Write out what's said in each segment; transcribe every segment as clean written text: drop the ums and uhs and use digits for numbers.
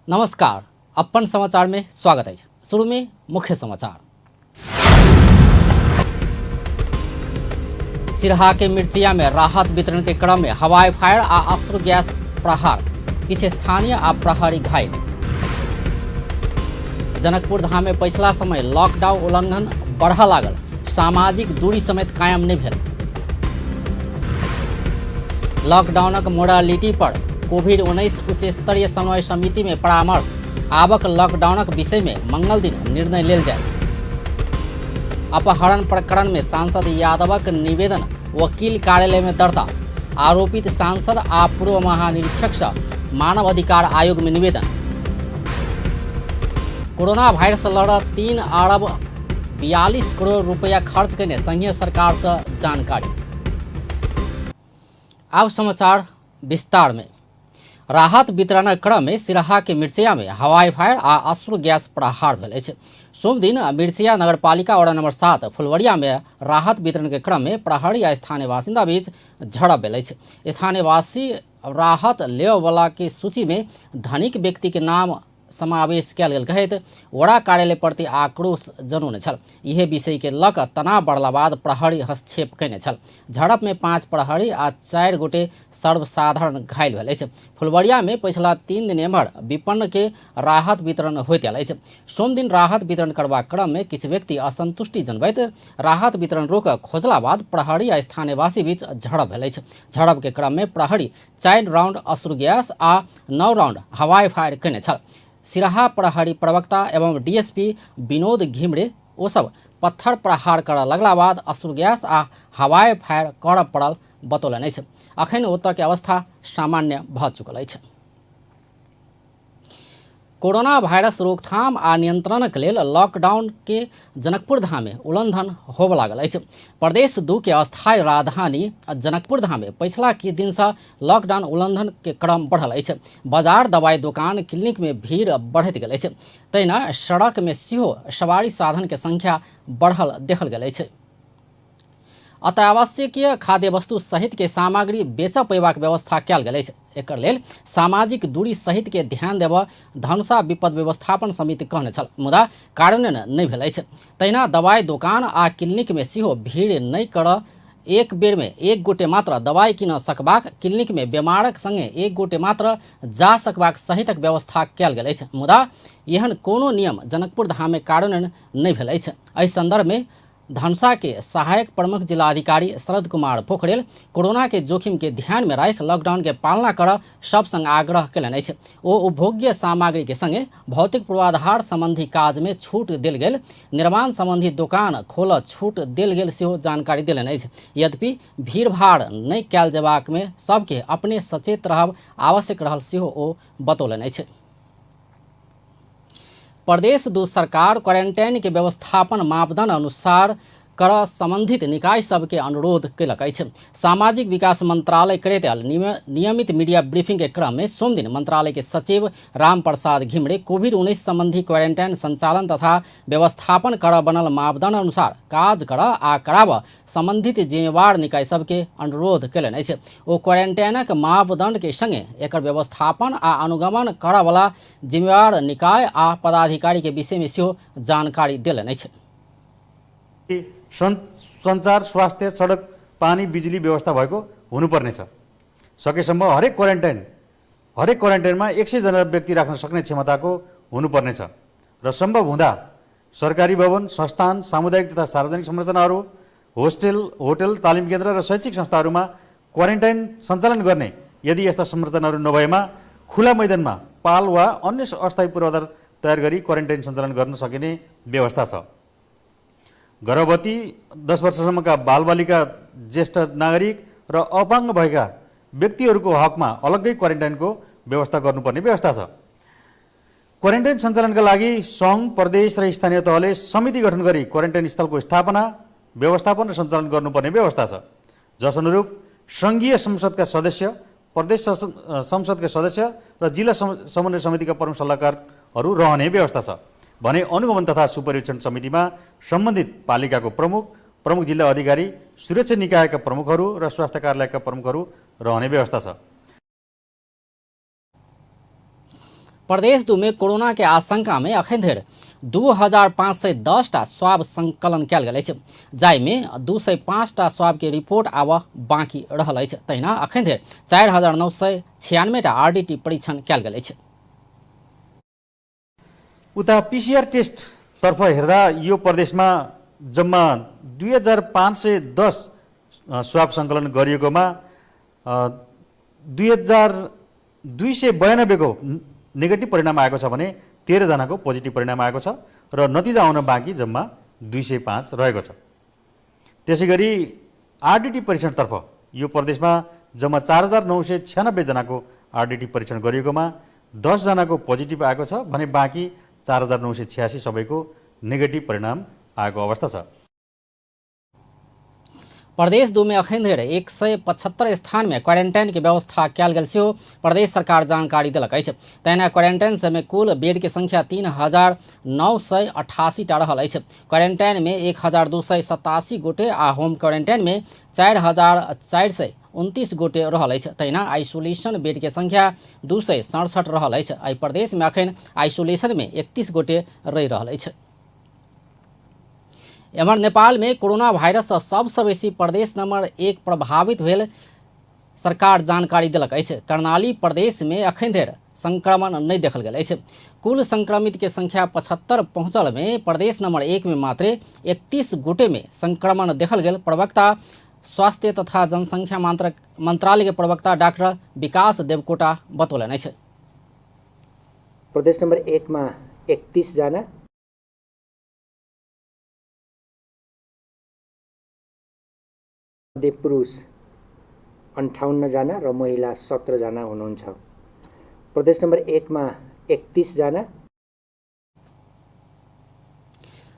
नमस्कार, अपन समाचार में स्वागत अछि। शुरू में मुख्य समाचार। सिरहा के मिर्चिया में राहत वितरण के क्रम में हवाई फायर आ अश्रु गैस प्रहार, किछु स्थानीय आ प्रहरी घायल। जनकपुर धाम में पछिला समय लॉकडाउन उल्लंघन बढ़ऽ लागल, सामाजिक दूरी समेत कायम नहि भेल। लॉकडाउनक मोरालिटी पर कोविड-19 उच्च स्तरीय समन्वय समिति में परामर्श, आबक लॉकडाउनक विषय में मंगल दिन निर्णय लेल जाय। अपहरण प्रकरण में सांसद यादवक निवेदन वकील कार्यालय में दर्ता, आरोपित सांसद आ पूर्व महानिरीक्षक से मानव अधिकार आयोग में निवेदन। कोरोना वायरस लड़ 3 अरब 42 करोड़ रुपया खर्च कयने संघीय सरकार से जानकारी। आब समाचार विस्तार में। राहत वितरणक क्रम में सिरहा के मिर्चिया में हवाई फायर आ अश्रु गैस प्रहार भेल अछि। सोमदिन मिर्चिया नगरपालिका वार्ड नंबर 7 फुलवरिया में राहत वितरण के क्रम में प्रहरी आ स्थानीय बासिन्दा बीच झड़प भेल अछि। स्थानीयवासी राहत लेबऽवला के सूची में धनिक व्यक्ति के नाम समावेश कयल गेल कहैत वडा कार्यालय प्रति आक्रोश जनौने छल। इहे विषय के लऽ कऽ तनाव बढ़ला बाद प्रहरी हस्तक्षेप कयने छल। झड़प में 5 प्रहरी आ 4 गोटे सर्वसाधारण घायल भेल अछि। फुलवरिया में पछिला 3 दिन एम्हर विपन्न के राहत वितरण होइत आयल अछि। सोमदिन राहत वितरण करबाक क्रम में किछु व्यक्ति असंतुष्टि जनबैत राहत वितरण रोकऽ खोजला बाद प्रहरी आ स्थानीयवासी बीच झड़प भेल अछि। झड़प के क्रम में प्रहरी 4 राउंड अश्रु गैस आ 9 राउंड हवाई फायर कयने छल। सिरहा प्रहरी प्रवक्ता एवं डीएसपी विनोद घिमरे ओ सब पत्थर प्रहार करऽ लगला बाद अश्रु गैस आ हवाई फायर करऽ पड़ल बतौलनि अछि। अखन ओतऽ के अवस्था सामान्य भऽ चुकल अछि। कोरोना वायरस रोकथाम आ नियंत्रणक लेल लॉकडाउन के जनकपुर धाम में उल्लंघन होबऽ लागल अछि। प्रदेश 2 के अस्थायी राजधानी जनकपुर धाम में पछिला किछु दिन से लॉकडाउन उल्लंघन के क्रम बढ़ल अछि। बाजार, दवाई दोकान, क्लिनिक में भीड़ बढ़ैत गेल अछि। तहिना सड़क में सेहो सवारी साधन के संख्या बढ़ल देखल गेल अछि। अत्यावश्यकीय खाद्य वस्तु सहित के सामग्री बेचऽ पेबाक व्यवस्था कयल गेल अछि। एकर लेल सामाजिक दूरी सहित के ध्यान देबऽ धनुषा विपद व्यवस्थापन समिति कहने छल, मुदा कार्यान्वयन नहि भेल अछि। तहिना दवाई दोकान आ क्लिनिक में सेहो भीड़ नहि करऽ, एक बेर में एक गोटे मात्र दवाई कीनऽ सकबाक, क्लिनिक में बेमारक संगे एक गोटे मात्र जा सकबाक सहितक व्यवस्था कयल गेल अछि, मुदा एहन कोनो नियम जनकपुर धाम में कार्यान्वयन नहि भेल अछि। एहि संदर्भ में धनुषा के सहायक प्रमुख जिलाधिकारी शरद कुमार पोखरेल कोरोना के जोखिम के ध्यान में राखि लॉकडाउन के पालना करऽ सब संग आग्रह कयलनि अछि। ओ उपभोग्य सामग्री के संगे भौतिक पूर्वाधार संबंधी काज में छूट देल गेल, निर्माण संबंधी दोकान खोलऽ छूट देल गेल सेहो जानकारी देलनि अछि। यद्यपि भीड़भाड़ नहि कयल जेबाक में सबके अपने सचेत रहब आवश्यक रहल सेहो ओ बतौलनि अछि। प्रदेश 2 सरकार क्वारेंटाइन के व्यवस्थापन मापदंड अनुसार कर संबंधित निकाय सबके अनुरोध कयलक अछि। सामाजिक विकास मंत्रालय करैत आयल नियमित मीडिया ब्रीफिंग के क्रम में सोमदिन मंत्रालय के सचिव राम प्रसाद घिमरे कोविड-19 संबंधी क्वारेंटाइन संचालन तथा व्यवस्थापन कर बनल मापदंड अनुसार काज कर आ कराबऽ संबंधित जिम्मेवार निकाय सबके अनुरोध कयलनि अछि। ओ क्वारेंटाइनक मापदंड के संगे एकर व्यवस्थापन आ अनुगमन करऽ वाला जिम्मेवार निकाय आ पदाधिकारी के विषय में सेहो जानकारी देलनि अछि। सञ्चार, स्वास्थ्य, सडक, पानी, बिजुली व्यवस्था भएको हुनुपर्नेछ। सकेसम्म हरेक क्वारेन्टाइनमा 100 जना व्यक्ति राख्न सक्ने क्षमताको हुनुपर्नेछ र सम्भव हुँदा सरकारी भवन, संस्थान, सामुदायिक तथा सार्वजनिक संरचनाहरू, होस्टेल, होटल, तालिम केन्द्र र शैक्षिक संस्थाहरूमा क्वारेन्टाइन सञ्चालन गर्ने, यदि यस्ता संरचनाहरू नभएमा खुला मैदानमा पाल वा अन्य अस्थायी पूर्वाधार तयार गरी क्वारेन्टाइन सञ्चालन गर्न सकिने व्यवस्था छ। गर्भवती, 10 वर्षसम्मका बालबालिका, ज्येष्ठ नागरिक र अपाङ्ग भएका व्यक्तिहरूको हकमा अलग्गै क्वारेन्टाइनको व्यवस्था गर्नुपर्ने व्यवस्था छ। क्वारेन्टाइन सञ्चालनका लागि सङ्घ, प्रदेश र स्थानीय तहले समिति गठन गरी क्वारेन्टाइन स्थलको स्थापना, व्यवस्थापन र सञ्चालन गर्नुपर्ने व्यवस्था छ। जसअनुरूप सङ्घीय संसदका सदस्य, प्रदेश संसदका सदस्य र जिल्ला समन्वय समितिका प्रमुख सल्लाहकारहरू रहने व्यवस्था छ भने अनुगमन तथा सुपरीक्षण समितिमा सम्बन्धित पालिकाको प्रमुख, प्रमुख जिल्ला अधिकारी, सुरक्षा निकायका प्रमुखहरू र स्वास्थ्य कार्यालयका प्रमुखहरू रहने व्यवस्था छ। प्रदेश 2 में कोरोना के आशंका में अखन धरि 2510 टा स्वाब संकलन कयल गेल अछि, जाहिमे 205 टा स्वाब के रिपोर्ट आब बाँकी रहल अछि। तहिना अखन धरि 4996 टा आरडीटी परीक्षण कयल गेल अछि। उता पीसीआर टेस्टतर्फ हेर्दा यो प्रदेशमा जम्मा 2510 स्वाब सङ्कलन गरिएकोमा 2292 को नेगेटिभ परिणाम आएको छ भने 13 जनाको पोजिटिभ परिणाम आएको छ र नतिजा आउन बाँकी जम्मा 205 रहेको छ। त्यसैगरी आरडिटी परीक्षणतर्फ यो प्रदेशमा जम्मा 4996 जनाको आरडिटी परीक्षण गरिएकोमा 10 जनाको पोजिटिभ आएको छ भने बाँकी 4986 सबैको नेगेटिभ परिणाम आएको अवस्था छ। प्रदेश 2 में अखन धरि 175 स्थान में क्वारेंटाइन के व्यवस्था कयल गेल सेहो प्रदेश सरकार जानकारी देलक अछि। तहिना क्वारेंटाइन सबमे कुल बेड के संख्या 3988 टा रहल अछि। क्वारेंटाइन में 1287 गोटे आ होम क्वारेंटाइन में 4429 गोटे रहल अछि। तहिना आइसोलेशन बेड के संख्या 267 रहल अछि। एहि प्रदेश में अखन आइसोलेशन में 31 गोटे रहि रहल अछि। एम्हर नेपाल में कोरोना वायरस सबसँ बेसी प्रदेश नंबर 1 प्रभावित भेल सरकार जानकारी देलक अछि। कर्णाली प्रदेश में अखन धरि संक्रमण नहि देखल गेल अछि। कुल संक्रमित के संख्या 75 पहुँचल में प्रदेश नंबर 1 में मात्र 31 गोटे में संक्रमण देखल गेल प्रवक्ता स्वास्थ्य तथा जनसंख्या मंत्रालय के प्रवक्ता डॉक्टर विकास देवकोटा बतौलनि अछि। प्रदेश नंबर 1 में 31 जना, पुरुष 58 जना र महिला 17 जना हुनुहुन्छ। प्रदेश नंबर 1 में 31 जना।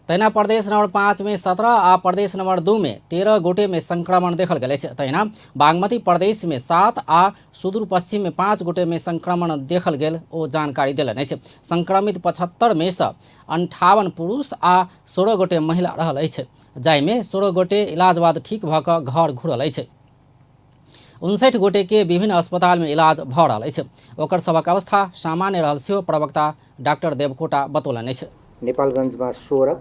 तहिना प्रदेश नंबर 5 में 17 आ प्रदेश नंबर 2 में 13 गोटे में संक्रमण देखल गेल अछि। तहिना बागमती प्रदेश में 7 आ सुदूर पश्चिम में 5 गोटे में संक्रमण देखल गेल ओ जानकारी देलनि अछि। संक्रमित 75 में सँ 58 पुरुष आ 16 गोटे महिला रहल अछि, जाहिमे 16 गोटे इलाज बाद ठीक भऽ कऽ घर घुरल अछि। 59 गोटे के विभिन्न अस्पताल में इलाज भऽ रहल अछि। ओकर सभक अवस्था सामान्य रहल सेहो प्रवक्ता डॉक्टर देवकोटा बतौलनि अछि। नेपालगञ्जमा 16,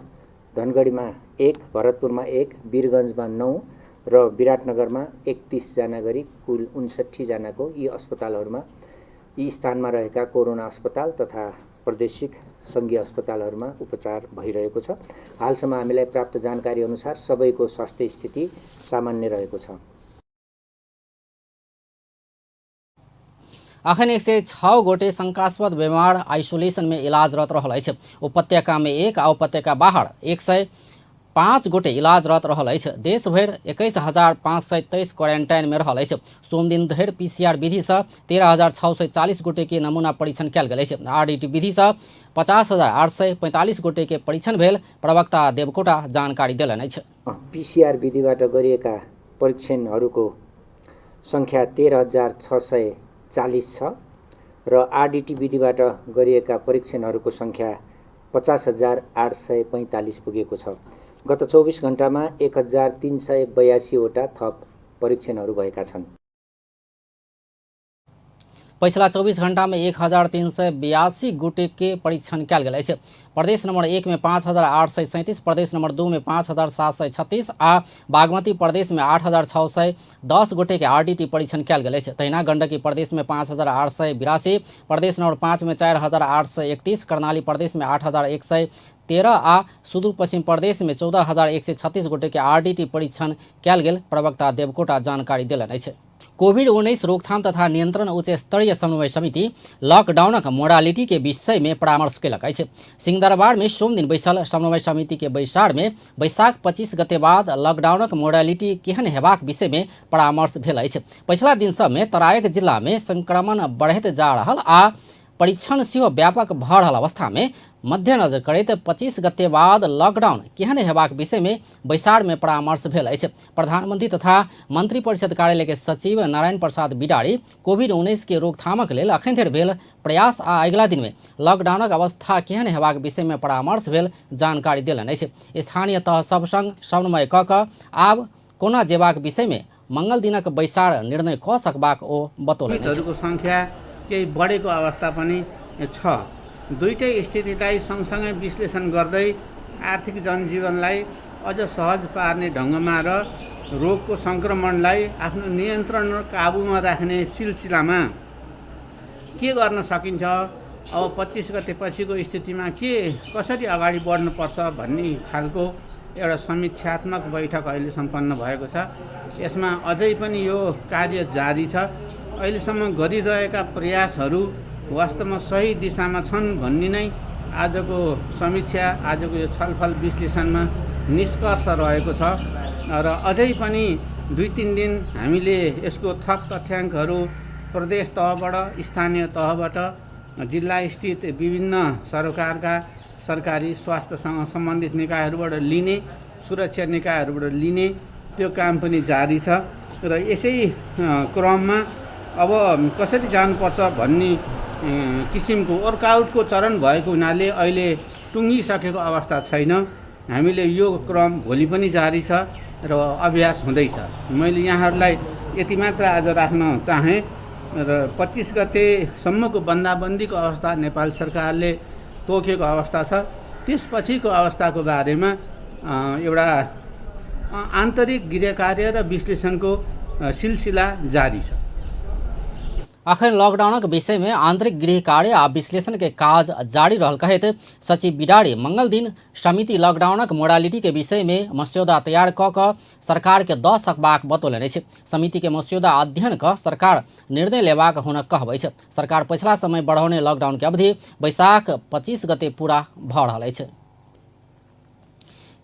धनगढीमा 1, भरतपुरमा 1, वीरगञ्जमा 9 र विराटनगरमा 31 जना गरी कुल 59 जनाको यी अस्पतालहरूमा यी स्थानमा रहेका कोरोना अस्पताल तथा प्रादेशिक सङ्घीय अस्पतालहरूमा उपचार भइरहेको छ। हालसम्म हामीलाई प्राप्त जानकारी अनुसार सबैको स्वास्थ्य स्थिति सामान्य रहेको छ। अखन 106 गोटे शंकास्पद बीमार आइसोलेशन में इलाजरत रहल अछि। उपत्यका में 1 आ उपत्यका बाहर 105 गोटे इलाजरत रहल अछि। देश भरि 21,523 क्वारेंटाइन में रहल अछि। सोमदिन धरि पीसीआर विधि सँ 13,640 गोटे के नमूना परीक्षण कयल गेल अछि। आरडीटी विधि सँ 50,845 गोटे के परीक्षण भेल प्रवक्ता देवकोटा जानकारी देलनि अछि। पीसीआर विधिबाट गरिएका परीक्षणहरूको संख्या 13,640 छ र आरडीटी विधिबाट गरिएका परीक्षणहरूको संख्या 50,845 पुगेको छ। गत 24 घण्टामा 1,382 वटा थप परीक्षणहरू भएका छन्। पछिला 24 घण्टा में 1,382 गोटे के परीक्षण कयल गेल अछि। प्रदेश नंबर 1 में 5,837, प्रदेश नंबर 2 में 5,736 आ बागमती प्रदेश में 8,610 गोटे के आरडीटी परीक्षण कयल गेल अछि। तहिना गंडकी प्रदेश में 5,882, प्रदेश नंबर 5 में 4,831, कर्णाली प्रदेश में 8,113 आ सुदूर पश्चिम प्रदेश में 14,136 गोटे के आरडीटी परीक्षण कयल गेल प्रवक्ता देवकोटा जानकारी देलनि अछि। कोविड-19 रोकथाम तथा नियंत्रण उच्च स्तरीय समन्वय समिति लॉकडाउनक मोडालिटी के विषय में परामर्श केलक अछि। सिंहदरबार में सोमदिन बैसल समन्वय समिति के बैसार में बैसाख 25 गते बाद लॉकडाउनक मोडालिटी केहन हेबाक विषय में परामर्श भेल अछि। पछिला दिन सब में तरायक जिला में संक्रमण बढ़ैत जा रहल आ परीक्षण सेहो व्यापक भऽ रहल अवस्था में मध्यनजर करैत 25 गते बाद लॉकडाउन केहन हेबाक विषय में बैसार में परामर्श भेल अछि। प्रधानमंत्री तथा मंत्रिपरिषद कार्यालय के सचिव नारायण प्रसाद बिडारी कोविड-19 के रोकथामक लेल अखन धरि भेल प्रयास आ अगिला दिन में लॉकडाउनक अवस्था केहन हेबाक विषय में परामर्श भेल जानकारी देलनि अछि। स्थानीय तह सब संग समन्वय कऽ कऽ आब कोना जेबाक विषय में मंगल दिनक बैसार निर्णय कऽ सकबाक ओ बतौलनि अछि। संख्या केही बढेको अवस्था पनि छ। दुईटै स्थितिलाई सँगसँगै विश्लेषण गर्दै आर्थिक जनजीवनलाई अझ सहज पार्ने ढङ्गमा र रोगको सङ्क्रमणलाई आफ्नो नियन्त्रण र काबुमा राख्ने सिलसिलामा के गर्न सकिन्छ, अब 25 गते पछिको स्थितिमा के कसरी अगाडि बढ्नुपर्छ भन्ने खालको एउटा समीक्षात्मक बैठक अहिले सम्पन्न भएको छ। यसमा अझै पनि यो कार्य जारी छ। अहिलेसम्म गरिरहेका प्रयासहरू वास्तवमा सही दिशामा छन् भन्ने नै आजको समीक्षा, आजको यो छलफल विश्लेषणमा निष्कर्ष रहेको छ र अझै पनि 2-3 दिन हामीले यसको थप तथ्याङ्कहरू प्रदेश तहबाट, स्थानीय तहबाट, जिल्लास्थित विभिन्न सरकारका सरकारी स्वास्थ्यसँग सम्बन्धित निकायहरूबाट लिने, सुरक्षा निकायहरूबाट लिने त्यो काम पनि जारी छ र यसै क्रममा अब कसरी जानुपर्छ भन्ने किसिमको वर्कआउटको चरण भएको हुनाले अहिले टुङ्गिसकेको अवस्था छैन। हामीले यो क्रम भोलि पनि जारी छ र अभ्यास हुँदैछ। मैले यहाँहरूलाई यति मात्र आज राख्न चाहेँ र 25 गतेसम्मको बन्दाबन्दीको अवस्था नेपाल सरकारले तोकेको अवस्था छ। त्यसपछिको अवस्थाको बारेमा एउटा आन्तरिक गृहकार्य र विश्लेषणको सिलसिला जारी छ। अखन लॉकडाउनक विषय में आंतरिक गृह कार्य आ विश्लेषण के काज जारी रहल कहैत सचिव बिडारी मंगल दिन समिति लॉकडाउनक मोडालिटी के विषय में मस्यौदा तैयार क क सरकार के दऽ सकबाक बतौलनि अछि। समिति के मस्यौदा अध्ययन क सरकार निर्णय लेबाक हुनक कहब अछि। सरकार पछिला समय बढ़ौने लॉकडाउन के अवधि वैशाख 25 गते पूरा भऽ रहल अछि।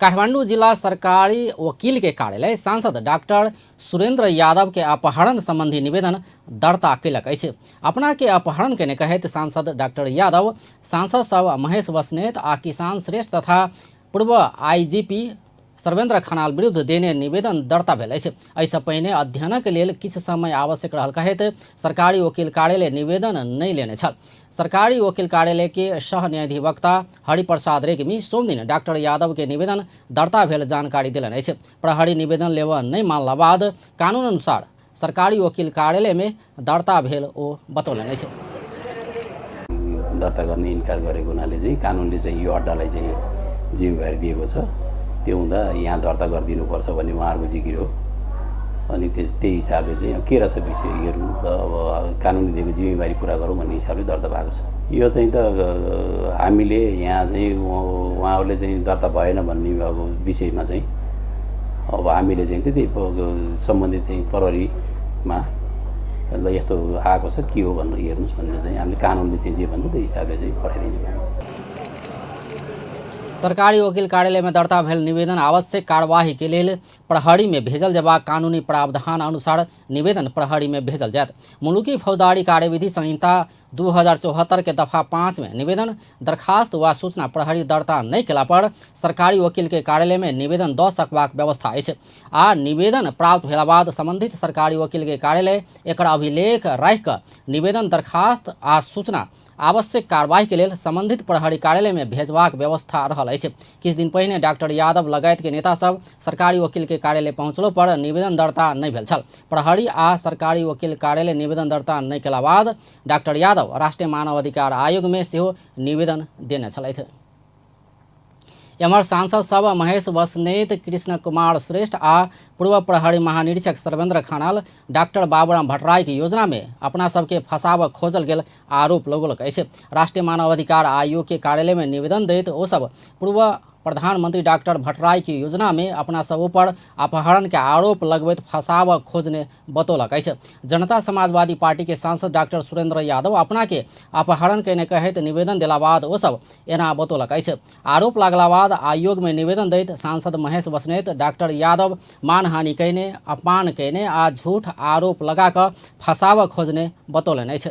काठमांडू जिला सरकारी वकील के कार्यालय सांसद डॉक्टर सुरेंद्र यादव के अपहरण संबंधी निवेदन दर्ता कयलक अछि। अपना के अपहरण केने कहैत सांसद डॉक्टर यादव सांसद सब महेश बस्नेत आ किसान श्रेष्ठ तथा पूर्व आईजीपी सर्वेंद्र खनाल विरुद्ध देने निवेदन दर्ता भेल अछि। एहिसँ पहिने अध्ययनक लेल किछु समय आवश्यक रहल कहैत सरकारी वकील कार्यालय निवेदन नहि लेने छल। सरकारी वकील कार्यालय के सह न्यायाधिवक्ता हरिप्रसाद रेग्मी सोमदिन डॉक्टर यादव के निवेदन दर्ता भेल जानकारी देलनि अछि। प्रहरी निवेदन लेबऽ नहि मानला बाद कानून अनुसार सरकारी वकील कार्यालय में दर्ता भेल ओ बतौलनि अछि। दर्ता गर्ने इन्कार गरेको हुनाले चाहिँ कानुनले चाहिँ यो अड्डालाई चाहिँ जिम्मेवारी दिएको छ। त्यो हुँदा यहाँ दर्ता गरिदिनुपर्छ भन्ने उहाँहरूको जिकिर हो। अनि त्यही हिसाबले चाहिँ के रहेछ विषय हेर्नु त अब कानुनले दिएको जिम्मेवारी पुरा गरौँ भन्ने हिसाबले दर्ता भएको छ। यो चाहिँ त हामीले यहाँ चाहिँ उहाँहरूले चाहिँ दर्ता भएन भन्ने अब विषयमा चाहिँ अब हामीले चाहिँ त्यति सम्बन्धित चाहिँ प्रहरीमा ल यस्तो आएको छ के हो भनेर हेर्नुहोस् भनेर चाहिँ हामीले कानुनले चाहिँ जे भन्छ त्यो हिसाबले चाहिँ पठाइदिन्छौँ हामी। सरकारी वकील कार्यालय में दर्ता भेल निवेदन आवश्यक कार्यवाही के लेल प्रहरी में भेजल जयबाक कानूनी प्रावधान अनुसार निवेदन प्रहरी में भेजल जायत। मुलुकी फौजदारी कार्यविधि संहिता 2074 के दफा 5 में निवेदन दरखास्त वा सूचना प्रहरी दर्ता नहि केला पर सरकारी वकील के कार्यालय में निवेदन दऽ सकबाक व्यवस्था अछि आ निवेदन प्राप्त भेला बाद संबंधित सरकारी वकील के कार्यालय एकर अभिलेख राखि कऽ निवेदन दरखास्त आ सूचना आवश्यक कार्रवाई के लेल संबंधित प्रहरी कार्यालय में भेजबाक व्यवस्था रहल अछि। किछु दिन पहिने डॉक्टर यादव लगायत के नेता सब सरकारी वकील के कार्यालय पहुँचलो पर निवेदन दर्ता नहि भेल छल। प्रहरी आ सरकारी वकील कार्यालय निवेदन दर्ता नहि केला बाद डॉक्टर यादव राष्ट्रीय मानवाधिकार आयोग में सेहो निवेदन देने छलथि। एम्हर सांसद सब महेश बस्नेत, कृष्ण कुमार श्रेष्ठ आ पूर्व प्रहरी महानिरीक्षक सर्वेंद्र खनाल डॉक्टर बाबूराम भट्टराई के योजना में अपना सबके फंसाबऽ खोजल गेल आरोप लगौलक अछि। राष्ट्रीय मानवाधिकार आयोग के कार्यालय में निवेदन दैत ओ सब पूर्व प्रधानमंत्री डॉक्टर भट्टराई की योजना में अपना सब ऊपर अपहरण के आरोप लगबैत फंसाबऽ खोजने बतौलक अछि। जनता समाजवादी पार्टी के सांसद डॉक्टर सुरेंद्र यादव अपना के अपहरण केने कहैत निवेदन देला बाद ओ सब एना बतौलक अछि। आरोप लगला बाद आयोग में निवेदन दैत सांसद महेश बस्नेत डॉक्टर यादव मानहानि कयने, अपमान कयने आ झूठ आरोप लगा कऽ फंसाबऽ खोजने बतौलनि अछि।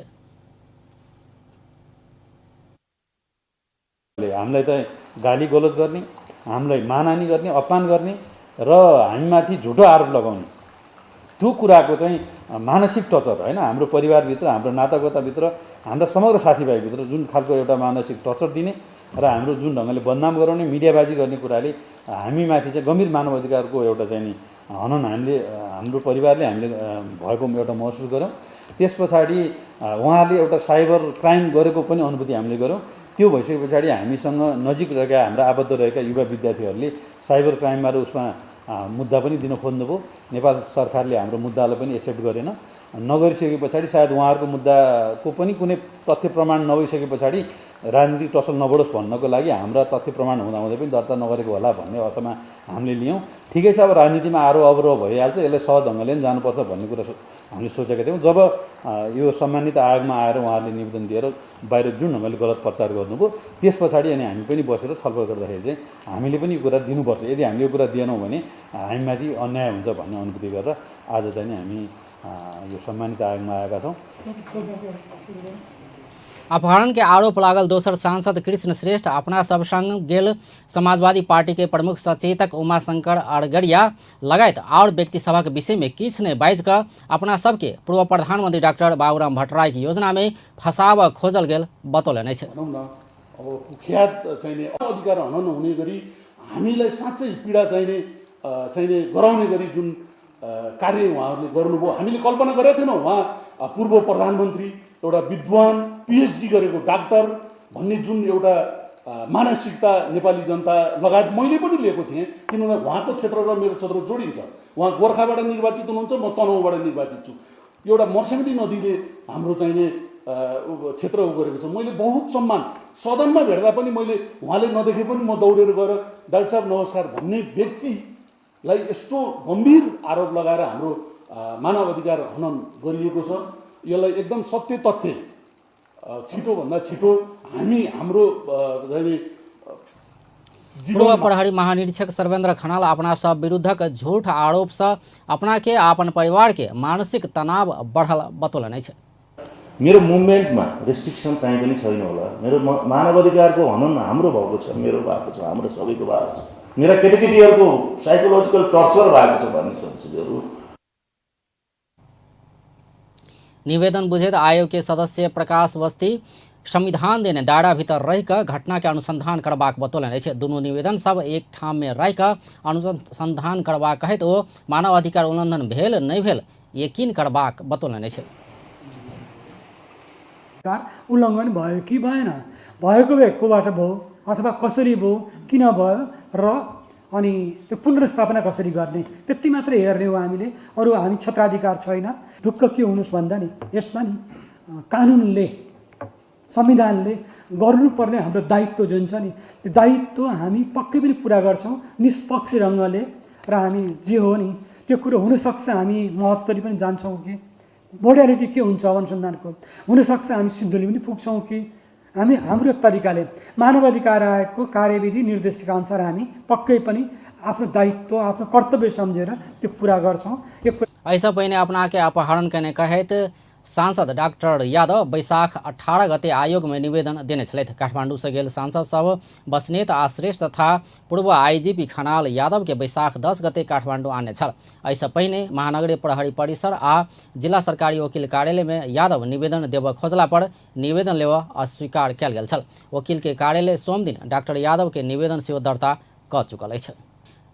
हामीलाई त गाली गलोच गर्ने, हामीलाई मानहानि गर्ने, अपमान गर्ने र हामीमाथि झुटो आरोप लगाउने त्यो कुराको चाहिँ मानसिक टर्चर होइन, हाम्रो परिवारभित्र, हाम्रो नातागोताभित्र, हाम्रा समग्र साथीभाइभित्र जुन खालको एउटा मानसिक टर्चर दिने र हाम्रो जुन ढङ्गले बदनाम गराउने, मिडियाबाजी गर्ने कुराले हामीमाथि चाहिँ गम्भीर मानव अधिकारको एउटा चाहिँ नि हनन हामीले, हाम्रो परिवारले हामीले भएको एउटा महसुस गऱ्यौँ। त्यस पछाडि उहाँहरूले एउटा साइबर क्राइम गरेको पनि अनुभूति हामीले गऱ्यौँ। त्यो भइसके पछाडि हामीसँग नजिक रहेका हाम्रा आबद्ध रहेका युवा विद्यार्थीहरूले साइबर क्राइममा र उसमा मुद्दा पनि दिन खोज्नुभयो। नेपाल सरकारले हाम्रो मुद्दालाई पनि एक्सेप्ट गरेन। नगरिसके पछाडि सायद उहाँहरूको मुद्दाको पनि कुनै तथ्य प्रमाण नभइसके पछाडि राजनीतिक टसल नबढोस् भन्नको लागि हाम्रा तथ्य प्रमाण हुँदाहुँदै पनि दर्ता नगरेको होला भन्ने अर्थमा हामीले लियौँ। ठिकै छ, अब राजनीतिमा आरोह अवरोह भइहाल्छ, यसलाई सहज ढङ्गले पनि जानुपर्छ भन्ने कुरा हामीले सोचेका थियौँ। जब यो सम्मानित आयोगमा आएर उहाँहरूले निवेदन दिएर बाहिर जुन ढङ्गले गलत प्रचार गर्नुभयो त्यस पछाडि अनि हामी पनि बसेर छलफल गर्दाखेरि चाहिँ हामीले पनि यो कुरा दिनुपर्छ, यदि हामीले यो कुरा दिएनौँ भने हामीमाथि अन्याय हुन्छ भन्ने अनुभूति गरेर आज चाहिँ हामी यो सम्मानित आयोगमा आएका छौँ। अपहरण के आरोप लागल दोसर सांसद कृष्ण श्रेष्ठ अपना सब संग गेल समाजवादी पार्टी के प्रमुख सचेतक उमाशंकर अरगरिया लगायत और व्यक्ति सभक विषय में किछु नहि बाजि कऽ अपना सबके पूर्व प्रधानमंत्री डॉक्टर बाबूराम भट्टराई के योजना में फसाब खोजल गेल बतौलनि अछि। भनौँ न, अब कुख्यात चाहिने अधिकार हनन हुने गरी हामीलाई साँच्चै पीडा चाहिने गराउने गरी जुन कार्य उहाँहरूले गर्नुभयो हामीले कल्पना गरेका थिएनौँ। उहाँ पूर्व प्रधानमन्त्री, एउटा विद्वान, पिएचडी गरेको डाक्टर भन्ने जुन एउटा मानसिकता नेपाली जनता लगायत मैले पनि लिएको थिएँ, किनभने उहाँको क्षेत्र र मेरो क्षेत्र जोडिन्छ। उहाँ गोर्खाबाट निर्वाचित हुनुहुन्छ, म तनहुँबाट निर्वाचित छु। एउटा मर्स्याङ्दी नदीले हाम्रो चाहिने क्षेत्र उ गरेको छ। मैले बहुत सम्मान सदनमा भेट्दा पनि मैले उहाँले नदेखे पनि म दौडेर गएर डाक्टर साहब नमस्कार भन्ने व्यक्तिलाई यस्तो गम्भीर आरोप लगाएर हाम्रो मानव अधिकार हनन गरिएको छ। यसलाई एकदम सत्य तथ्य छिटोभन्दा छिटो हामी हाम्रो पूर्व प्रहरी महानिरीक्षक सर्वेन्द्र खनाल अपना सब विरुद्धक झूठ आरोप से अपना के अपन परिवार के मानसिक तनाव बढ़ल बतौलनि अछि। मेरो मुभमेन्टमा रेस्ट्रिक्सन कहीँ पनि छैन होला। मेरो मानवाधिकारको हनन हाम्रो भएको छ, मेरो भएको छ, हाम्रो सबैको भएको छ। मेरा केटाकेटीहरूको साइकोलोजिकल टर्चर भएको छ भन्ने संसदहरू। निवेदन बुझेत आयोग के सदस्य प्रकाश बस्ती संविधान देने दायरा भीतर रहिकऽ घटना के अनुसंधान करबाक बतौलनि अछि। दुनू निवेदन सब एक ठाम में रहिकऽ अनुसंधान करबाक कहैत ओ मानव अधिकार उल्लंघन भेल नहि भेल यकीन करबाक बतौलनि अछि। उल्लङ्घन भयो कि भएन, भएको भए कोबाट भयो अथवा कसरी भयो, किन भयो र अनि त्यो पुनर्स्थापना कसरी गर्ने, त्यति मात्रै हेर्ने हो हामीले। अरू हामी क्षेत्राधिकार छैन। ढुक्क के हुनुहोस् भन्दा नि यसमा नि कानुनले संविधानले गर्नुपर्ने हाम्रो दायित्व जुन छ नि त्यो दायित्व हामी पक्कै पनि पुरा गर्छौँ निष्पक्ष ढङ्गले। र हामी जे हो नि त्यो कुरो हुनसक्छ, हामी महोत्तरी पनि जान्छौँ कि मोडालिटी के हुन्छ अनुसन्धानको, हुनसक्छ हामी सिन्धुली पनि पुग्छौँ कि हामी हाम्रो तरिकाले मानवाधिकार आयोगको कार्यविधि निर्देशिका अनुसार हामी पक्कै पनि आफ्नो दायित्व आफ्नो कर्तव्य सम्झेर त्यो पुरा गर्छौँ। यो एहिसँ पहिने अपना के अपहरण केने कहैत सांसद डॉक्टर यादव बैसाख 18 गते आयोग में निवेदन देने छलथि। काठमांडू से गेल सांसद सब बस्नेत आ श्रेष्ठ तथा पूर्व आईजीपी खनाल यादव के बैसाख 10 गते काठमांडू आने छल। एहिसँ पहिने महानगरीय प्रहरी परिसर आ जिला सरकारी वकील कार्यालय में यादव निवेदन देबय खोजला पर निवेदन लेबय अस्वीकार कयल गेल छल। वकील के कार्यालय सोमदिन डॉक्टर यादव के निवेदन सेहो दर्ता कऽ चुकल अछि।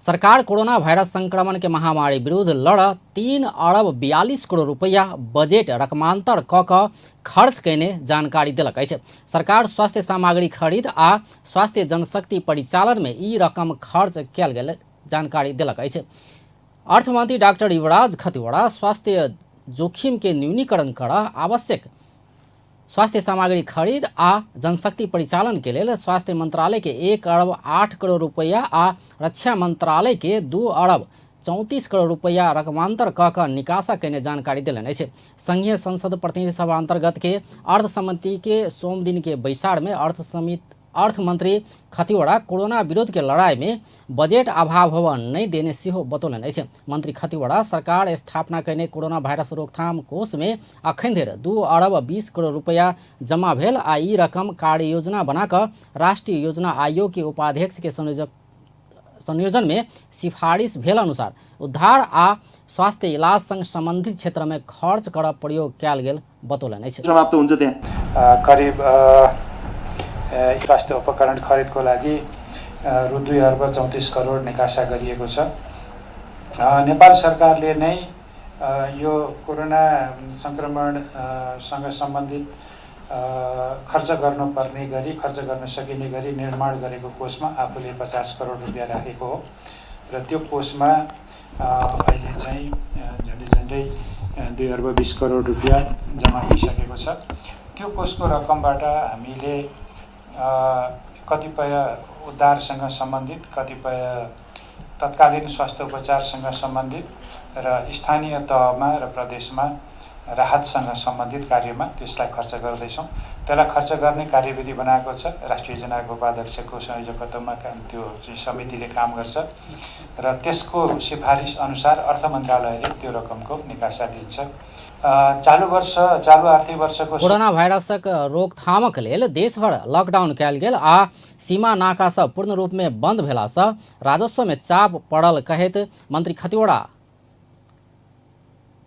सरकार कोरोना वायरस संक्रमण के महामारी विरुद्ध लड़ 3 अरब 42 करोड़ रुपया बजेट रकमांतर क कऽ खर्च कयने जानकारी देलक अछि। सरकार स्वास्थ्य सामग्री खरीद आ स्वास्थ्य जनशक्ति परिचालन में ई रकम खर्च कयल गेल जानकारी देलक अछि। अर्थमंत्री डॉक्टर युवराज खतिवड़ा स्वास्थ्य जोखिम के न्यूनीकरण कर आवश्यक स्वास्थ्य सामग्री खरीद आ जनशक्ति परिचालन के लेल स्वास्थ्य मंत्रालय के 1 अरब 8 करोड़ रुपया आ रक्षा मंत्रालय के 2 अरब 34 करोड़ रुपया रकमांतर क कऽ निकासा कयने जानकारी देलनि अछि। संघीय संसद प्रतिनिधि सभा अंतर्गत के अर्थ समिति के सोमदिन के बैसार में अर्थमंत्री खतिवड़ा कोरोना विरुद्ध के लड़ाई में बजट अभाव होबय नहि देने सेहो बतौलनि अछि। मंत्री खतिवड़ा सरकार स्थापना कयने कोरोना वायरस रोकथाम कोष में अखन धरि 2 अरब 20 करोड़ रुपया जमा भेल आ ई रकम कार्य योजना बनाकऽ राष्ट्रीय योजना आयोग के उपाध्यक्ष के संयोजन में सिफारिश भेल अनुसार उद्धार आ स्वास्थ्य इलाज संग संबंधित क्षेत्र में खर्च करब प्रयोग कयल गेल बतौलनि अछि। समाप्त हुन्छ त्यहाँ करिब स्वास्थ्य उपकरण खरिदको लागि रु 2 अर्ब 34 करोड निकासा गरिएको छ। नेपाल सरकारले नै यो कोरोना सङ्क्रमणसँग सम्बन्धित खर्च गर्नुपर्ने गरी खर्च गर्न सकिने गरी निर्माण गरेको कोषमा आफूले 50 करोड रुपियाँ राखेको हो र त्यो कोषमा अहिले चाहिँ झन्डै झन्डै 2 अर्ब 20 करोड रुपियाँ जम्मा भइसकेको छ। त्यो कोषको रकमबाट हामीले कतिपय उद्धारसँग सम्बन्धित, कतिपय तत्कालीन स्वास्थ्य उपचारसँग सम्बन्धित र स्थानीय तहमा र प्रदेशमा राहतसँग सम्बन्धित कार्यमा त्यसलाई खर्च गर्दैछौँ। त्यसलाई खर्च गर्ने कार्यविधि बनाएको छ। राष्ट्रिय योजनाको उपाध्यक्षको संयोजकत्वमा त्यो समितिले काम गर्छ र त्यसको सिफारिस अनुसार अर्थ मन्त्रालयले त्यो रकमको निकासा दिन्छ। चालु आर्थिक वर्षको कोरोना वायरसक रोकथामक लेल देशभर लकडाउन कयल गेल आ सीमा नाका सब पूर्ण रूप में बंद भेलासँ राजस्व में चाप पड़ल कहैत मंत्री खतिवड़ा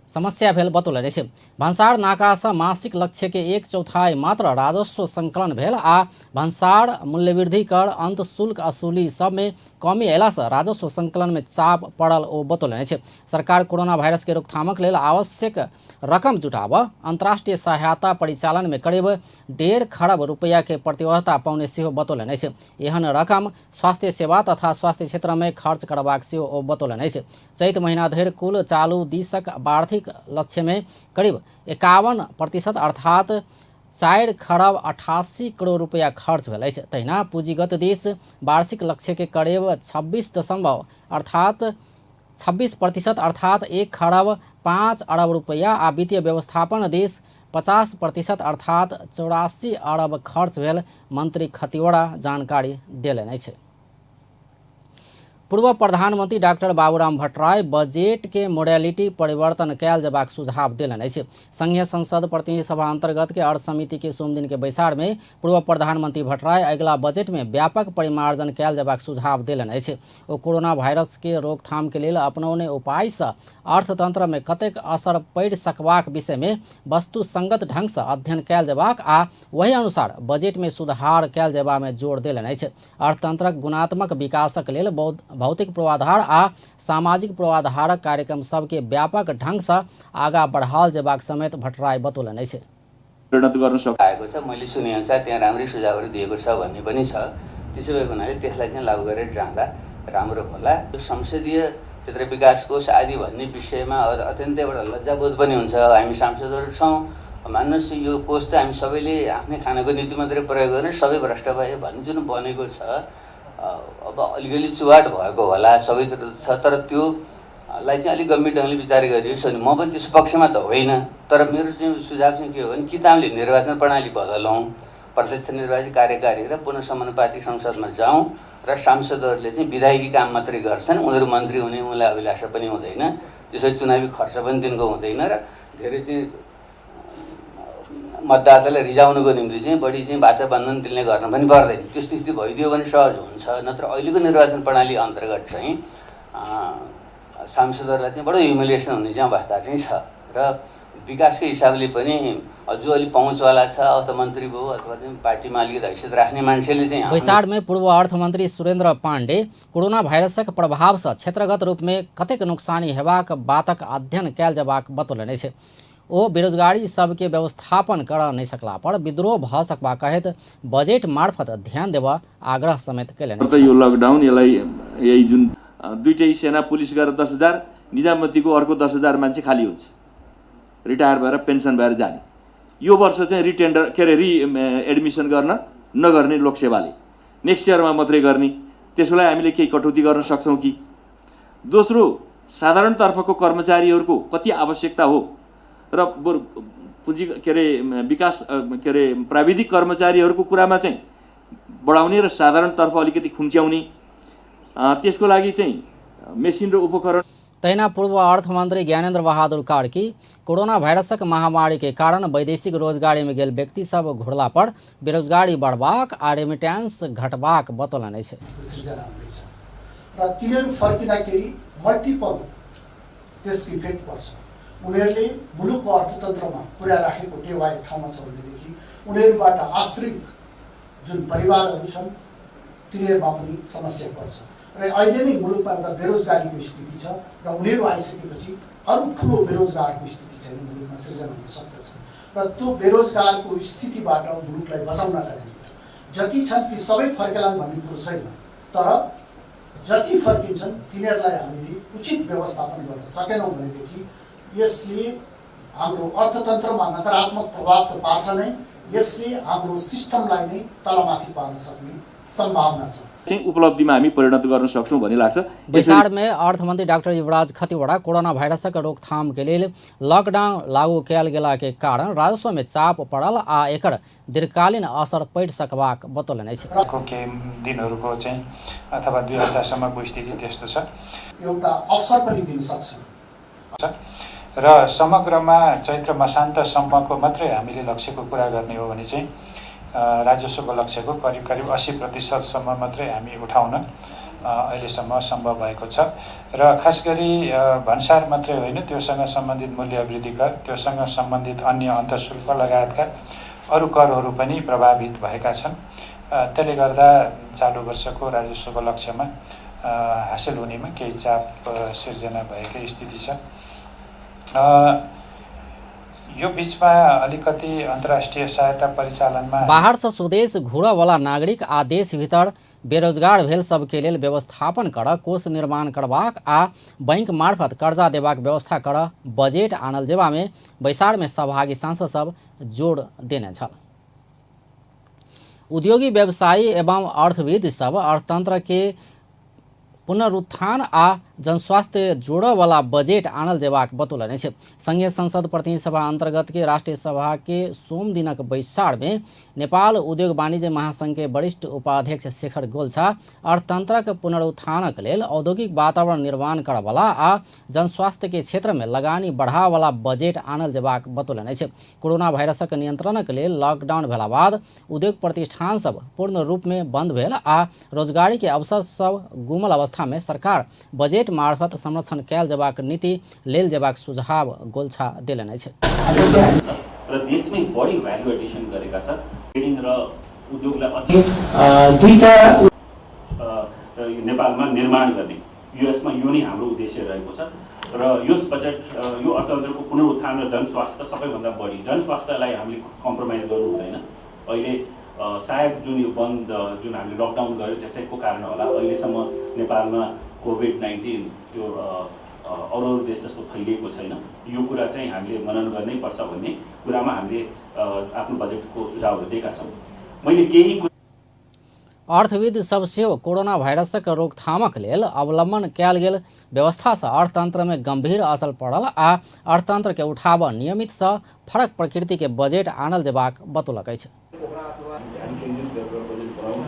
समस्या भेल बतौलनि अछि। भन्सार नाकासँ मासिक लक्ष्य के 1/4 मात्र राजस्व संकलन भेल आ भन्सार मूल्यवृद्धि कर अंत शुल्क असूली सब में कमी अयलासँ राजस्व संकलन में चाप पड़ल ओ बतौलनि अछि। सरकार कोरोना वायरस के रोकथामक लेल आवश्यक रकम जुटाब अंतर्राष्ट्रीय सहायता परिचालन में करीब 1.5 खरब रुपया के प्रतिबद्धता पौने सेहो बतौलनि अछि। एहन रकम स्वास्थ्य सेवा तथा स्वास्थ्य क्षेत्र में खर्च करबाक सेहो ओ बतौलनि अछि। चैत महीना धरि कुल चालू दिसक आर्थिक लक्ष्य में करीब 51% अर्थात 4 खरब 88 करोड़ रुपया खर्च भेल अछि। तहिना पूंजीगत दिस वार्षिक लक्ष्य के करीब 26 अर्थात 26% अर्थात 1 खरब 5 अरब रुपया आ वित्तीय व्यवस्थापन दिस 50% अर्थात 84 अरब खर्च भेल मंत्री खतिवड़ा जानकारी देलनि अछि। पूर्व प्रधानमंत्री डॉक्टर बाबूराम भट्टराई बजट के मोडलिटी परिवर्तन कयल जेबाक सुझाव देलनि अछि। संघीय संसद प्रतिनिधि सभा अंतर्गत के अर्थ समिति के सोमदिन के बैसार में पूर्व प्रधानमंत्री भट्टराई अगिला बजट में व्यापक परिमार्जन कयल जेबाक सुझाव देलनि अछि। ओ कोरोना वायरस के रोकथाम के लेल अपनौने उपाय सँ अर्थतंत्र में कतेक असर पड़ि सकबाक विषय में वस्तुसंगत ढंग सँ अध्ययन कयल जेबाक आ वही अनुसार बजट में सुधार कयल जेबा में जोर देलनि अछि। अर्थतंत्रक गुणात्मक विकासक लेल भौतिक पूर्वाधार आ सामाजिक पूर्वाधारक कार्यक्रम सबके व्यापक ढंग से आगा बढ़ाओल जेबाक समेत भट्टराई बतौलनि अछि। परिणत गर्न सकाएको छ। मैले सुनेअनुसार त्यहाँ राम्रै सुझावहरू दिएको छ भन्ने पनि छ। त्यसो भएको हुनाले त्यसलाई चाहिँ लागू गरेर जाँदा राम्रो होला। संसदीय क्षेत्र विकास कोष आदि भन्ने विषयमा अत्यन्तै एउटा लज्जाबोध पनि हुन्छ। हामी सांसदहरू छौँ, मान्नुहोस् यो कोष त हामी सबैले आफ्नै खानाको निम्ति मात्रै प्रयोग गर्ने, सबै भ्रष्ट भयो भन्ने जुन बनेको छ, अब अलिअलि चुहाट भएको होला सबैतिर छ, तर त्योलाई चाहिँ अलिक गम्भीर ढङ्गले विचार गरियोस् भने म पनि त्यस पक्षमा त होइन। तर मेरो चाहिँ सुझाव चाहिँ के हो भने कि त हामीले निर्वाचन प्रणाली बदलौँ, प्रत्यक्ष निर्वाचित कार्यकारी र पुनः समानुपातिक संसदमा जाउँ र सांसदहरूले चाहिँ विधायकी काम मात्रै गर्छन्, उनीहरू मन्त्री हुने उनलाई अभिलाषा पनि हुँदैन, त्यसरी चुनावी खर्च पनि तिनको हुँदैन र धेरै चाहिँ मतदातालाई रिझाउनुको निम्ति चाहिँ बढी चाहिँ बाचा बन्धन त्यसले गर्न पनि पर्दैन। त्यस्तो स्थिति भइदियो भने सहज हुन्छ, नत्र अहिलेको निर्वाचन प्रणाली अन्तर्गत चाहिँ सांसदहरूलाई चाहिँ बडो ह्युमिलिएसन हुने चाहिँ अवस्था चाहिँ छ र विकासको हिसाबले पनि जो अलिक पहुँचवाला छ अथवा मन्त्री भयो अथवा चाहिँ पार्टीमा अलिकति हैसियत राख्ने मान्छेले चाहिँ। बैसार में पूर्व अर्थमंत्री सुरेंद्र पांडे कोरोना वायरसक प्रभाव से क्षेत्रगत रूप में कतेक नुकसानी हेबाक बातक अध्ययन कयल जेबाक बतौलनि अछि। ओ बेरोजगारी सबके व्यवस्थापन कर नहीं सकला पर विद्रोह भ सकबा कहैत बजट मार्फत ध्यान देबा आग्रह समेत कयलनि। यो लकडाउन यसलाई यही जुन दुईटै सेना पुलिस गरेर 10,000, निजामतीको अर्को 10,000 मान्छे खाली हुन्छ, रिटायर भएर पेन्सन भएर जाने। यो वर्ष चाहिँ रिटेन्डर के अरे रिएडमिसन गर्न नगर्ने लोकसेवाले नेक्स्ट इयरमा मात्रै गर्ने, त्यसको लागि हामीले केही कटौती गर्न सक्छौँ कि। दोस्रो, साधारणतर्फको कर्मचारीहरूको कति आवश्यकता हो र पुँजी के अरे विकास के अरे प्राविधिक कर्मचारीहरूको कुरामा चाहिँ बढाउने र साधारणतर्फ अलिकति खुम्च्याउने, त्यसको लागि चाहिँ मेसिन र उपकरण। तहिना पूर्व अर्थमंत्री ज्ञानेन्द्र बहादुर कार्की कोरोना वायरसक महामारी के कारण वैदेशिक रोजगारी में गेल व्यक्ति सब घुरला पर बेरोजगारी बढ़बाक आ रेमिटेंस घटबाक बतौलनि अछि। र तिनीहरू फर्किँदाखेरि मल्टिपल त्यसको इफेक्ट पर्छ। उनीहरूले मुलुकको अर्थतन्त्रमा पुर्याइराखेको टेवा एक ठाउँमा छ भनेदेखि उनीहरूबाट आश्रित जुन परिवारहरू छन् तिनीहरूमा पनि समस्या पर्छ र अहिले नै मुलुकमा एउटा बेरोजगारीको स्थिति छ र उनीहरू आइसकेपछि अरू ठुलो बेरोजगारको स्थिति चाहिँ मुलुकमा सिर्जना हुन सक्दछ र त्यो बेरोजगारको स्थितिबाट मुलुकलाई बचाउनका निम्ति जति छन् ती सबै फर्केलान् भन्ने कुरो छैन, तर जति फर्किन्छन् तिनीहरूलाई हामीले उचित व्यवस्थापन गर्न सकेनौँ भनेदेखि यसले हाम्रो अर्थतन्त्रमा नकारात्मक प्रभाव त पार्छ नै, यसले हाम्रो सिस्टमलाई नै तलमाथि पार्न सक्ने सम्भावना छ। चाहिँ उपलब्धिमा हामी परिणत गर्न सक्छौँ भन्ने लाग्छ। बैसार में अर्थमंत्री डाक्टर युवराज खतिवड़ा कोरोना वायरसक रोकथाम के लेल लॉकडाउन लागू कयल गेला के कारण राजस्व में चाप पड़ल आ एकर दीर्घकालीन असर पड़ि सकबाक बतौलनि अछि। केही दिनहरूको चाहिँ अथवा 2 हप्तासम्मको स्थिति त्यस्तो छ, एउटा अवसर पनि दिन सक्छ र समग्रमा चैत्र मसान्तसम्मको मात्रै हामीले लक्ष्यको कुरा गर्ने हो भने चाहिँ राजस्वको लक्ष्यको करिब करिब 80% मात्रै हामी उठाउन अहिलेसम्म सम्भव भएको छ। र खास गरी भन्सार मात्रै होइन, त्योसँग सम्बन्धित मूल्य वृद्धि कर, त्योसँग सम्बन्धित अन्य अन्तःशुल्क लगायतका अरू करहरू पनि प्रभावित भएका छन्। त्यसले गर्दा चालु वर्षको राजस्वको लक्ष्यमा हासिल हुनेमा केही चाप सिर्जना भएकै स्थिति छ। यो बीचमा अलिकति अन्तर्राष्ट्रिय सहायता परिचालनमा बाहर से स्वदेश घुरऽवला नागरिक आ देश भीतर बेरोजगार भेल सबके लेल व्यवस्थापन कर कोष निर्माण करबाक आ बैंक मार्फत कर्जा देबाक व्यवस्था कर बजेट आनल जेबा में बैसार में सहभागी सांसद सब जोड़ देने छल। उद्योगी व्यवसायी एवं अर्थविद सब अर्थतंत्र के पुनरुत्थान आ जनस्वास्थ्य जोड़ऽवला बजेट आनल जेबाक बतौलनि अछि। संघीय संसद प्रतिनिधि सभा अंतर्गत के राष्ट्रीय सभा के सोम दिनक बैसार में नेपाल उद्योग वाणिज्य महासंघ के वरिष्ठ उपाध्यक्ष शेखर गोल्छा अर्थतंत्रक पुनरुत्थानक लेल औद्योगिक वातावरण निर्माण करऽवला आ जनस्वास्थ्य के क्षेत्र में लगानी बढ़ावला बजेट आनल जेबाक बतौलनि अछि। कोरोना वायरसक नियंत्रणक लेल लॉकडाउन भेला बाद उद्योग प्रतिष्ठान सब पूर्ण रूप में बंद भेल आ रोजगारी के अवसर सब गुमल अवस्था में सरकार बजेट मार्फत संरक्षण कयल जेबाक नीति लेल जेबाक सुझाव गोल्छा देलनि अछि। र देशमै बढी भ्यालु एडिसन गरेका छन्। ट्रेडिङ र उद्योगलाई अझै दुईटा नेपालमा निर्माण गर्ने यसमा यो नै हाम्रो उद्देश्य रहेको छ र यस बजेट यो अर्थतन्त्रको पुनरुत्थान र जनस्वास्थ्य सबैभन्दा बढी जनस्वास्थ्यलाई हामीले कम्प्रोमाइज गर्नु हुँदैन। अहिले सायद जुन यो बन्द जुन हामीले लकडाउन गर्यो त्यसैको कारण होला अहिलेसम्म नेपालमा कोभिड-19 त्यो अरू अरू देश जस्तो फैलिएको छैन। यो कुरा चाहिँ हामीले मनन गर्नै पर्छ भन्ने कुरामा हामीले आफ्नो बजेटको सुझावहरू दिएका छौँ। मैले केही अर्थविद सब सेहो कोरोना वायरसक रोकथामक लेल अवलंबन कयल गेल व्यवस्था से अर्थतंत्र में गंभीर असर पड़ल आ अर्थतंत्र के उठाव नियमित से फरक प्रकृति के बजेट आनल जेबाक बतौलक अछि। ध्यान केन्द्रित गरेर बजेट बनाउनु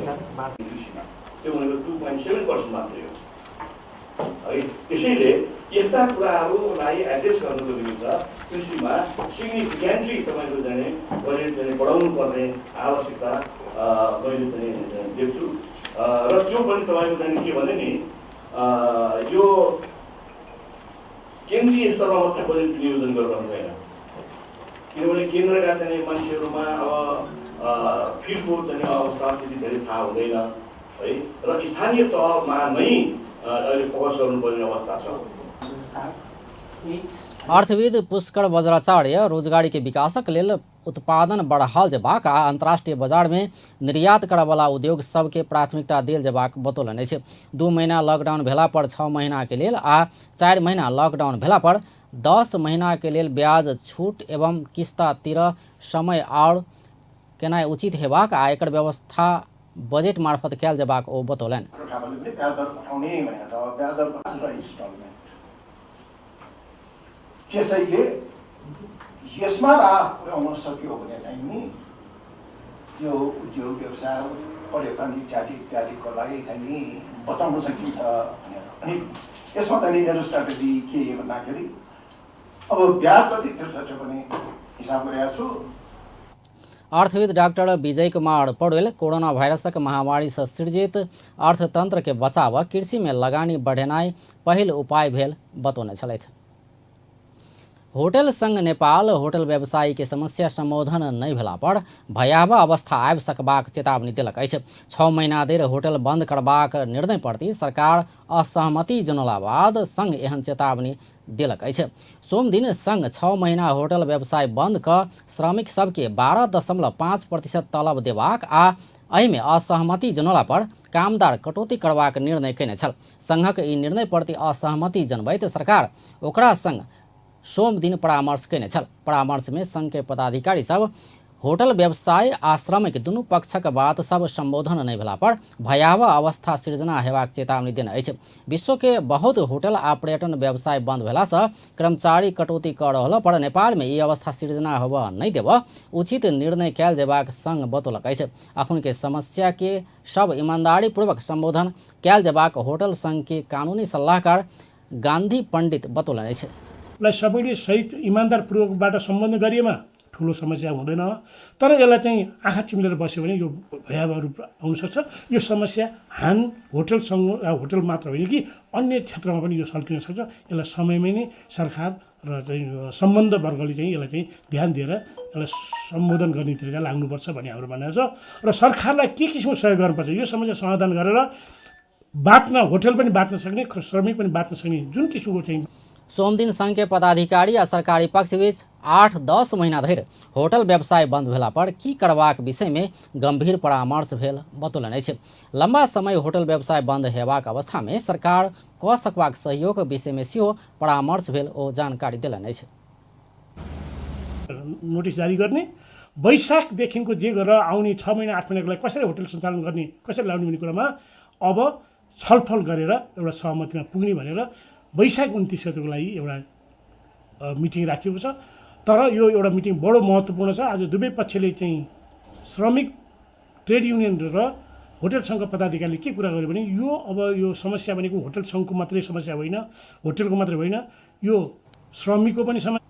कृषिमा त्यो भनेको 2.7% मात्रै हो है। त्यसैले यस्ता कुराहरूलाई एड्रेस गर्नुको निमित्त कृषिमा सिग्निफिकेन्टली तपाईँको चाहिँ बजेट चाहिँ बढाउनु पर्ने आवश्यकता मैले चाहिँ देख्छु र त्यो पनि तपाईँको चाहिँ के भने नि यो केन्द्रीय स्तरमा मात्रै बजेट विनियोजन गर्नु हुँदैन, किनभने केन्द्रका चाहिँ मान्छेहरूमा अब फिल्डको चाहिँ अवस्था त्यति धेरै थाहा हुँदैन है र स्थानीय तहमा नै अहिले फोकस गर्नुपर्ने अवस्था छ। अर्थविद पुष्कर वज्राचार्य रोजगारी के विकासक लेल उत्पादन बढ़ाओल जेबाक आ अंतर्राष्ट्रीय बाजार में निर्यात करऽवला उद्योग सबके प्राथमिकता देल जेबाक बतौलनि अछि। 2 महीना लॉकडाउन भेला पर 6 महीना के लेल आ 4 महीना लॉकडाउन भेला पर 10 महीना के लेल ब्याज छूट एवं किस्ता तिर समय और केनाइ उचित हेबाक आ एकर व्यवस्था बजेट मार्फत कयल जेबाक ओ बतौलनि। त्यसैले यसमा राह पुर्याउन सकियो भने चाहिँ नि यो उद्योग व्यवसाय पर्यटन इत्यादि इत्यादिको लागि चाहिँ नि बचाउन सकिन्छ भनेर। अनि यसमा चाहिँ मेरो स्ट्राटेजी के भन्दाखेरि अब ब्याज कति तिर्छ त्यो पनि हिसाब गरेको छु। अर्थविद डाक्टर विजय कुमार पौडेल कोरोना वायरसक महामारी से सृजित अर्थतंत्र के बचाव कृषि में लगानी बढ़ेनाइ पहिल उपाय भेल बतौने छलथि। होटल संघ नेपाल होटल व्यवसायी के समस्या समाधान नहि भेला पर भयावह अवस्था आबि सकबाक चेतावनी देलक अछि। 6 महीना धरि होटल बंद करबाक निर्णय प्रति सरकार असहमति जनौला बाद संघ एहन चेतावनी देलक अछि। सोमदिन संघ 6 महीना होटल व्यवसाय बंद क श्रमिक सबके 12.5% तलब देबाक आ एहिमे असहमति जनौला पर कामदार कटौती करबाक निर्णय कयने छल। संघक ई निर्णय प्रति असहमति जनबैत सरकार ओकरा संग सोमदिन परामर्श कयने छल। परामर्श में संघ के पदाधिकारी सब होटल व्यवसाय आ श्रमिक दुनू पक्षक बात सब संबोधन नहि भेला पर भयावह अवस्था सृजना हेबाक चेतावनी देने अछि। विश्व के बहुत होटल आ पर्यटन व्यवसाय बंद भेला सँ कर्मचारी कटौती कऽ रहल पर नेपाल में ई अवस्था सृजना होबऽ नहि देबऽ उचित निर्णय कयल जेबाक संघ बतौलक अछि। अखुन के समस्या के सब ईमानदारी पूर्वक संबोधन कयल जेबाक होटल संघ के कानूनी सल्लाहकार गांधी पंडित बतौलनि अछि। लाई सबैले सही इमान्दारपूर्वकबाट सम्बोधन गरिएमा ठुलो समस्या हुँदैन, तर यसलाई चाहिँ आँखा चिम्लेर बस्यो भने यो भयावह रूप आउन सक्छ। यो समस्या हान होटलसँग होटल मात्र होइन कि अन्य क्षेत्रमा पनि यो सल्किन सक्छ। यसलाई समयमै नै सरकार र चाहिँ सम्बन्ध वर्गले चाहिँ यसलाई चाहिँ ध्यान दिएर यसलाई सम्बोधन गर्नेतिर चाहिँ लाग्नुपर्छ भन्ने हाम्रो भनाइ छ। र सरकारलाई के किसिमको सहयोग गर्नुपर्छ, यो समस्या समाधान गरेर बाँच्न, होटल पनि बाँच्न सक्ने, श्रमिक पनि बाँच्न सक्ने जुन किसिमको चाहिँ। सोमदिन संघ के पदाधिकारी आ सरकारी पक्षबीच 8-10 महीना धरि होटल व्यवसाय बंद भेला पर की करबाक विषय में गंभीर परामर्श भेल बतौलनि अछि। लंबा समय होटल व्यवसाय बंद हेबाक अवस्था में सरकार कऽ सकबाक सहयोग विषय में सेहो परामर्श भेल ओ जानकारी देलनि अछि। नोटिस जारी गर्ने, वैशाखदेखिको जे गरेर आउने 6 महिना 8 महिनाको लागि कसरी होटल सञ्चालन गर्ने, कसरी लाउने भन्ने कुरामा अब छलफल गरेर एउटा सहमतिमा पुग्ने भनेर वैशाख 29 गतेको लागि एउटा मिटिङ राखिएको छ। तर यो एउटा मिटिङ बडो महत्त्वपूर्ण छ। आज दुवै पक्षले चाहिँ श्रमिक ट्रेड युनियन र होटल सङ्घको पदाधिकारीले के कुरा गर्यो भने यो अब यो समस्या भनेको होटल सङ्घको मात्रै समस्या होइन, होटलको मात्रै होइन, यो श्रमिकको पनि समस्या।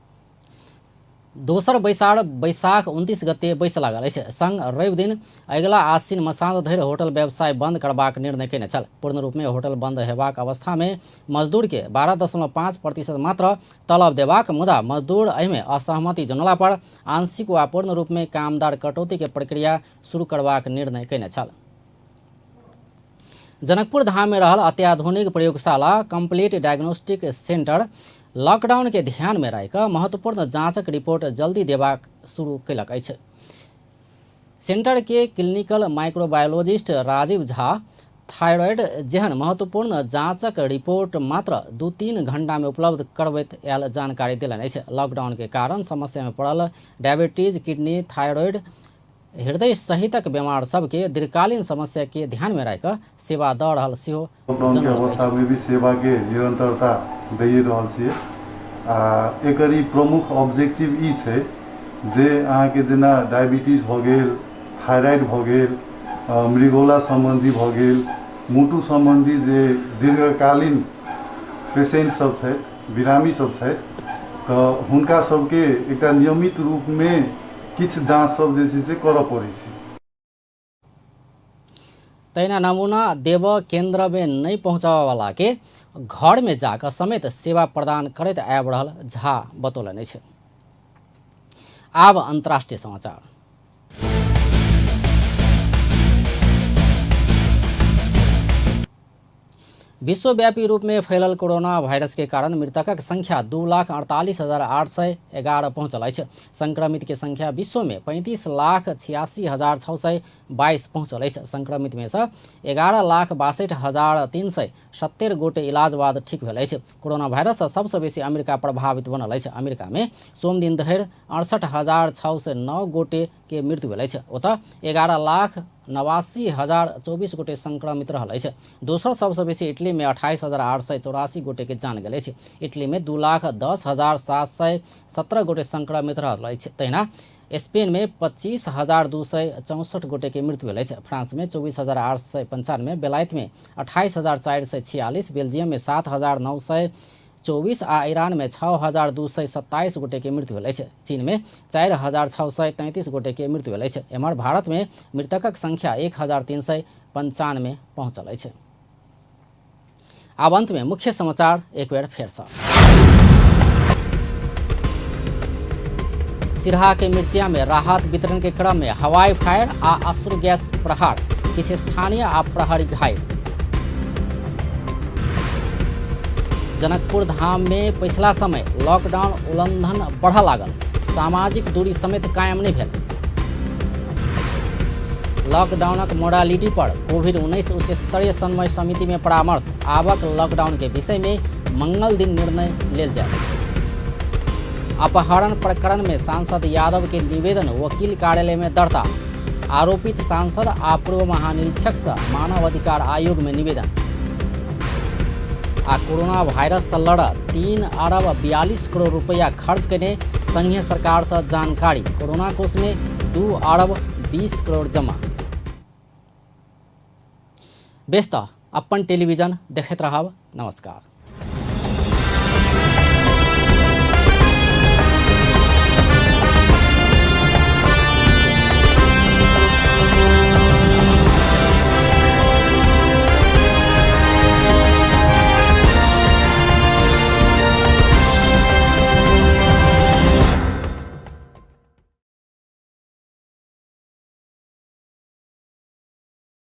दोसर बैसार वैशाख 29 गते बैस लागल अछि। संघ रवि दिन अगिला आश्विन मसान्त धरि होटल व्यवसाय बंद करबाक निर्णय कयने छल। पूर्ण रूपमे होटल बंद हेबाक अवस्था में मजदूर के 12.5% मात्र तलब देबाक, मुदा मजदूर एहिमे असहमति जनौला पर आंशिक वा पूर्ण रूपमे कामदार कटौती के प्रक्रिया शुरू करबाक निर्णय कयने छल। जनकपुर धाम में रहल अत्याधुनिक प्रयोगशाला कम्प्लीट डायग्नोस्टिक सेंटर लॉकडाउन के ध्यान में राखि कऽ महत्वपूर्ण जांचक रिपोर्ट जल्दी देबाक शुरू कयलक अछि। सेंटर के clinical microbiologist Rajiv Jha thyroid जेहन महत्वपूर्ण जांचक रिपोर्ट मात्र 2-3 घंटा में उपलब्ध करबैत आयल जानकारी देलनि अछि। लॉकडाउन के कारण समस्या में पड़ल डायबिटीज, किडनी, थायराइड, हृदय सहितक बीमार सबके दीर्घकालीन समस्या के ध्यान में राखि कऽ सेवा दऽ रहल सेहो लॉकडाउन के अवस्था में भी सेवा के निरंतरता दैए रहल छियै। आ एकर ई प्रमुख ऑब्जेक्टिव ई छै जे अहाँके जेना डायबिटीज भऽ गेल, थायराइड भऽ गेल, मृगौला सम्बन्धी भऽ गेल, मुटु सम्बन्धी जे दीर्घकालीन पेशेंट सब छथि, बिरामी सब छथि, तऽ हुनका सबके एकटा नियमित रूपमे किछु जाँच सब जे छै से करऽ पड़ै छै। तहिना नमूना देव केंद्र में नहीं पहुँचाबऽ वाला के घर में जाकर समेत सेवा प्रदान करैत आबि रहल झा बतौलनि अछि। आब अंतर्राष्ट्रीय समाचार। विश्वव्यापी रूप में फैलल कोरोना वायरस के कारण मृतकक संख्या 2,48,811 पहुंचल अछि। संक्रमित के संख्या विश्व में 35,86,622 पहुंचल अछि। संक्रमित में से 11,62,370 गोटे इलाज बाद ठीक भेल अछि। कोरोना वायरस सबसँ बेसी अमेरिका प्रभावित बनल अछि। अमेरिका में सोमदिन धरि 68,609 गोटे के मृत्यु भेल अछि। ओतऽ 11,89,024 गोटे संक्रमित रहल अछि। दोसर सबसँ बेसी इटली में 28,884 गोटे के जान गेल अछि। इटली में 2,10,717 गोटे संक्रमित रहल अछि। तहिना स्पेन में 25,264 गोटे के मृत्यु भेल अछि। फ्रांस में 24,895, बेलायत में 28,446, बेल्जियम में 7,924 आ ईरान में 6,227 गोटे के मृत्यु भेल अछि। चीन में 4,633 गोटे के मृत्यु भेल अछि। एम्हर भारत में मृतकक संख्या 1,395 पहुंचल अछि। आब अंत में मुख्य समाचार एक बेर फेरसँ। सिरहा के मिर्चिया में राहत वितरण के क्रम में हवाई फायर आ अश्रु गैस प्रहार, किछु स्थानीय आ प्रहरी घायल। जनकपुर धाम में पिछला समय लॉकडाउन उल्लंघन बढ़ लागल, सामाजिक दूरी समेत कायम नहीं भेल। लॉकडाउनक मोडालिटी पर कोविड-19 उच्च स्तरीय समन्वय समिति में परामर्श, आवक लॉकडाउन के विषय में मंगल दिन निर्णय लेल जाए। अपहरण प्रकरण में सांसद यादव के निवेदन वकील कार्यालय में दर्ता, आरोपित सांसद आ पूर्व महानिरीक्षक से मानव अधिकार आयोग में निवेदन। आ कोरोना वायरस से लड़ 3 अरब 42 करोड़ रुपया खर्च करने संघीय सरकार से जानकारी, कोरोना कोष में 2 अरब 20 करोड़ जमा। बेस त अपन टेलीविजन देखैत रहब। नमस्कार।